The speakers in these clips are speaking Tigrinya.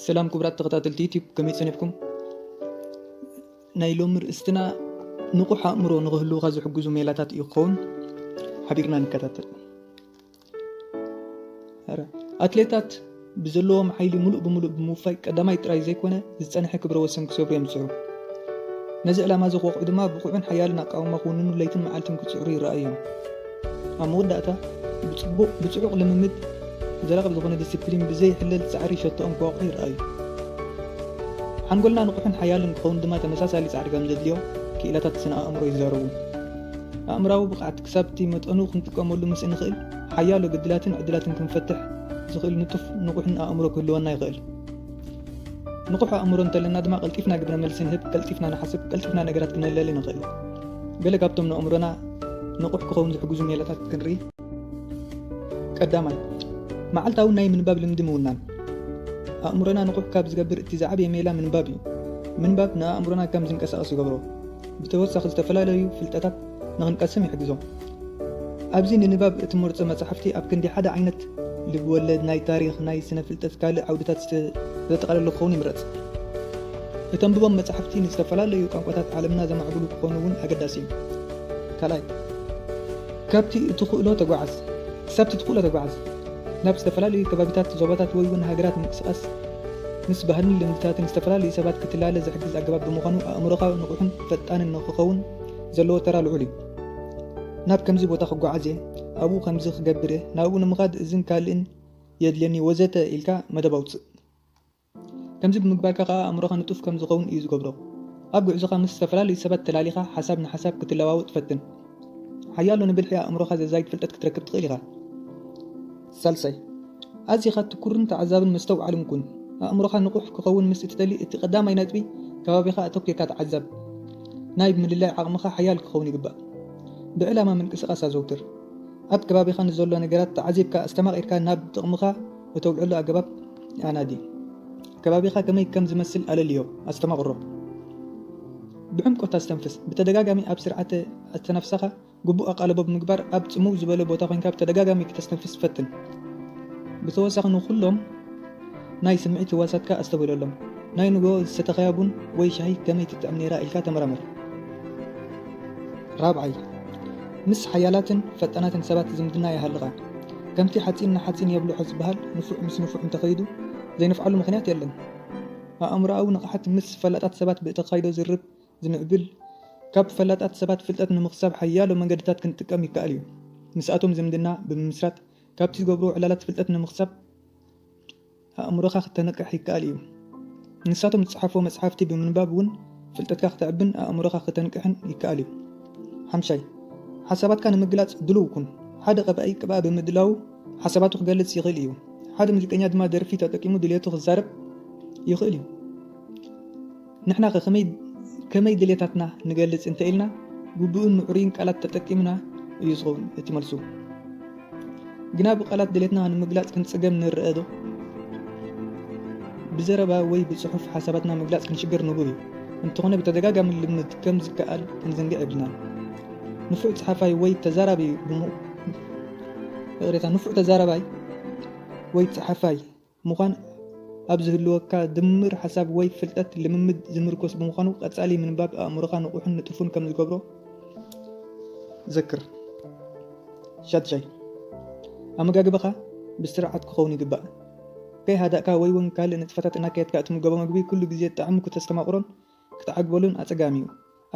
ሰላም ክቡራት ተኸታተልቲ ዩቲዩብ፣ ከመይ ጸኒሕኩም? ናይ ሎሚ ርእስትና ንቑሕ ኣእምሮ ንኽህልውኻ ዝሕግዙ ሜላታት እዩ ክኸውን። ሓቢርና ንከታተል። ኣረ፣ ኣትሌታት ብዘለዎም ሓይሊ ሙሉእ ብሙሉእ ብምውፋይ ቀዳማይ ጥራይ ዘይኮነ ዝጸንሐ ክብረ ወሰን ክሰብሩ እዮም ዝጽዕሩ። ነዚ ዕላማ እዚ ክወቕዑ ድማ ብቑዕን ሓያልን ኣቃውማ ክውንኑ ለይትን መዓልትን ክጽዕሩ ይረኣዩ እዮም። ኣብ መወዳእታ ብጽቡቕ ብጽዑቕ ልምምድ ዘላቒ ዝኾነ ዲስፕሊን ብዘይሕለል ጻዕሪ ሸቶኦም ክወቕዑ ይረኣዩ። ሓንጎልና ንቑሕን ሓያልን ክኸውን ድማ ተመሳሳሊ ጻዕሪ ከም ዘድልዮ ክኢላታት ስነ ኣእምሮ ይዛረቡ። ኣእምራዊ ብቕዓት ክሳብ እቲ መጠኑ ክንጥቀመሉ ምስ እንኽእል ሓያሎ ግድላትን ዕድላትን ክንፈትሕ ዝኽእል ንጡፍ ንቑሕን ኣእምሮ ክህልወና ይኽእል። ንቑሕ ኣእምሮ እንተለና ድማ ቀልጢፍና ግብረ መልሲ ንህብ፣ ቀልጢፍና ንሓስብ፣ ቀልጢፍና ነገራት ክነለሊ ንኽእል። ገለ ካብቶም ንኣእምሮና ንቑሕ ክኸውን ዝሕግዙ ሜላታት ክንርኢ። ቀዳማይ፣ መዓልታዊ ናይ ምንባብ ልምዲ ምውናን። ኣእምሮና ንቑሕ ካብ ዝገብር እቲ ዝዓበየ ሜላ ምንባብ እዩ። ምንባብ ንኣእምሮና ከም ዝንቀሳቐስ ይገብሮ። ብተወሳኺ ዝተፈላለዩ ፍልጠታት ንኽንቀስም ይሕግዞ። ኣብዚ ንንባብ እትመርጾ መጻሕፍቲ ኣብ ክንዲ ሓደ ዓይነት ልብወለድ፣ ናይ ታሪኽ፣ ናይ ስነ ፍልጠት ካልእ ዓውድታት ዝተ-፣ ዘጠቓለለ ክኸውን ይምረጽ። እተንብቦም መጻሕፍቲ ንዝተፈላለዩ ቋንቋታት ዓለምና ዘማዕብሉ ክኾኑ እውን ኣገዳሲ እዩ። ካልኣይ፣ ካብቲ እትኽእሎ ተጓዓዝ። ክሳብቲ ትኽእሎ ተጓዓዝ። ናብ ዝተፈላለዩ ከባቢታት፣ ዞባታት ወይ እውን ሃገራት ምንቅስቓስ ምስ ባህልን ልምድታትን ዝተፈላለዩ ሰባት ክትላለ ዝሕግዝ ኣገባብ ብምዃኑ ኣእምሮኻ ንቑሕን ፈጣንን ንክኸውን ዘለዎ ተራ ልዑል እዩ። ናብ ከምዚ ቦታ ክጓዓዝ እየ፣ ኣብኡ ከምዚ ክገብር እየ፣ ናብኡ ንምኻድ እዝን ካልእን የድልየኒ ወዘተ ኢልካ መደብ ኣውፅእ። ከምዚ ብምግባርካ ከኣ ኣእምሮኻ ንጡፍ ከም ዝኸውን እዩ ዝገብሮ። ኣብ ጉዕዞኻ ምስ ዝተፈላለዩ ሰባት ተላሊኻ ሓሳብ ንሓሳብ ክትለዋወጥ ፈትን። ሓያሎ ንብልሒ ኣእምሮኻ ዘዛይድ ፍልጠት ክትረክብ ትኽእል ኢኻ። ሳልሳይ፣ ኣዚኻ ትኩርን ተዓዛብን መስተውዓልን ኩን። ኣእምሮኻ ንቑሕ ክኸውን ምስ እትደሊ እቲ ቀዳማይ ነጥቢ ከባቢኻ ኣተኲርካ ተዓዘብ። ናይ ምልላይ ዓቕምኻ ሓያል ክኸውን ይግባእ። ብዕላማ ምንቅስቓስ ኣዘውትር። ኣብ ከባቢኻ ንዘሎ ነገራት ተዓዚብካ ኣስተማቒርካ ናብ ጥቕምኻ እተውዕሎ ኣገባብ ኣናዲ። ከባቢኻ ከመይ ከም ዝመስል ኣለልዮ፣ ኣስተማቕሮ። ብዕምቆት ኣስተንፍስ። ብተደጋጋሚ ኣብ ስርዓተ ኣተናፍሳኻ ግቡእ ኣቓልቦ ብምግባር ኣብ ጽምው ዝበለ ቦታ ኮይንካ ብተደጋጋሚ ክተስተንፍስ ፈትን። ብተወሳኺ ንኹሎም ናይ ስምዒት ህዋሳትካ ኣስተብህለሎም። ናይ ንግሆ ዝሰተኻያ ቡን ወይ ሻሂ ከመይ ትጥዕም ነይራ ኢልካ ተመራመር። ራብዓይ፣ ምስ ሓያላትን ፈጣናትን ሰባት ዝምድና ይሃልኻ። ከምቲ ሓጺን ንሓጺን የብልሖ ዝበሃል፣ ንፉዕ ምስ ንፉዕ እንተኸይዱ ዘይነፍዓሉ ምኽንያት የለን። ኣእምሮኣዊ ንቕሓት ምስ ፈላጣት ሰባት ብእተኻይዶ ዝርብ ዝምዕብል፣ ካብ ፈላጣት ሰባት ፍልጠት ንምኽሳብ ሓያሎ መንገድታት ክንጥቀም ይከኣል እዩ። ምስኣቶም ዝምድና ብምምስራት፣ ካብቲ ዝገብርዎ ዕላላት ፍልጠት ንምኽሳብ ኣእምሮኻ ክተንቅሕ ይከኣል እዩ። ንሳቶም ዝጸሓፍዎ መጽሓፍቲ ብምንባብ እውን ፍልጠትካ ክተዕብን ኣእምሮኻ ክተንቅሕን ይከኣል እዩ። ሓምሻይ፣ ሓሳባትካ ንምግላጽ ድሉው ኩን። ሓደ ቀባኢ ቅብኣ ብምድላዉ ሓሳባቱ ክገልጽ ይኽእል እዩ። ሓደ ሙዚቀኛ ድማ ደርፊ ተጠቂሙ ድልየቱ ክዛረብ ይኽእል እዩ። ንሕና ከ ከመይ፣ ከመይ ድሌታትና ንገልጽ እንተ ኢልና፣ ግቡእን ምዕሩይን ቃላት ተጠቂምና እዩ ዝኸውን እቲ መልሱ። ግና ብቃላት ድሌትና ንምግላጽ ክንጽገም ንርአ ዶ? ብዘረባ ወይ ብጽሑፍ ሓሳባትና ምግላጽ ክንሽገር ንቡር እዩ። እንተኾነ ብተደጋጋሚ ልምድ ከም ዝከኣል ክንዝንግዕ የብልናን። ንፉዕ ጸሓፋይ ወይ ተዛራቢ ብሙ-፣ ይቕሬታ፣ ንፉዕ ተዛራባይ ወይ ጸሓፋይ ምዃን ኣብ ዝህልወካ ድምር ሓሳብ ወይ ፍልጠት ልምምድ ዝምርኮስ ብምዃኑ፣ ቀጻሊ ምንባብ ኣእምሮኻ ንቑሕን ንጡፍን ከም ዝገብሮ ዘክር። ሻድሻይ፣ ኣመጋግባኻ ብስርዓት ክኸውን ይግባእ። ከይሃዳእካ ወይ እውን ካልእ ንጥፈታት እናካየድካ እትምገቦ መግቢ ኩሉ ግዜ ጣዕሙ ክተስተማቕሮን ክትዓግበሉን ኣጸጋሚ እዩ።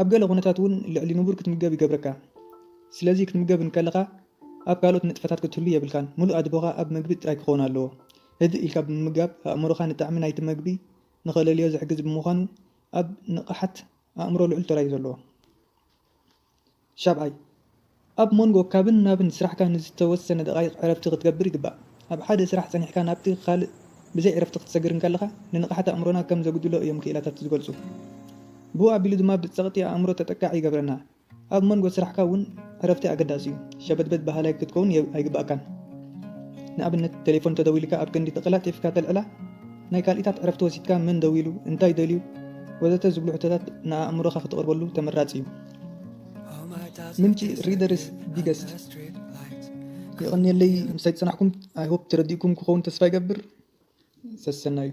ኣብ ገለ ኩነታት እውን ልዕሊ ንቡር ክትምገብ ይገብረካ። ስለዚ ክትምገብ እንከለኻ ኣብ ካልኦት ንጥፈታት ክትህሉ የብልካን። ሙሉእ ኣድቦኻ ኣብ መግቢ ጥራይ ክኸውን ኣለዎ። ህድእ ኢልካ ብምምጋብ ኣእምሮኻ ንጣዕሚ ናይቲ መግቢ ንኸለልዮ ዝሕግዝ ብምዃኑ ኣብ ንቕሓት ኣእምሮ ልዑል ተራ እዩ ዘለዎ። ሻብዓይ፣ ኣብ መንጎ ካብን ናብን ስራሕካ ንዝተወሰነ ደቓይቕ ዕረፍቲ ክትገብር ይግባእ። ኣብ ሓደ ስራሕ ጸኒሕካ ናብቲ ካልእ ብዘይ ዕረፍቲ ክትሰግር እንከለኻ፣ ንንቕሓት ኣእምሮና ከም ዘጉድሎ እዮም ክኢላታት ዝገልጹ። ብኡ ኣቢሉ ድማ ብጸቕጢ ኣእምሮ ተጠቃዒ ይገብረና። ኣብ መንጎ ስራሕካ እውን ዕረፍቲ ኣገዳሲ እዩ። ሸበድበድ በሃላይ ክትከውን የ-፣ ኣይግባእካን። ንኣብነት፣ ቴሌፎን ተደዊልካ ኣብ ክንዲ ተቐላጢፍካ ተልዕላ፣ ናይ ካልኢታት ዕረፍቲ ወሲድካ መን ደዊሉ፣ እንታይ ደልዩ፣ ወዘተ ዝብሉ ሕቶታት ንኣእምሮኻ ክተቕርበሉ ተመራጺ እዩ። ምንጪ ሪደርስ ዲገስት። የቐንየለይ ምሳይ ዝጸናሕኩም። I hope ተረዲእኩም ክኸውን ተስፋ ይገብር። ሰሰናዩ።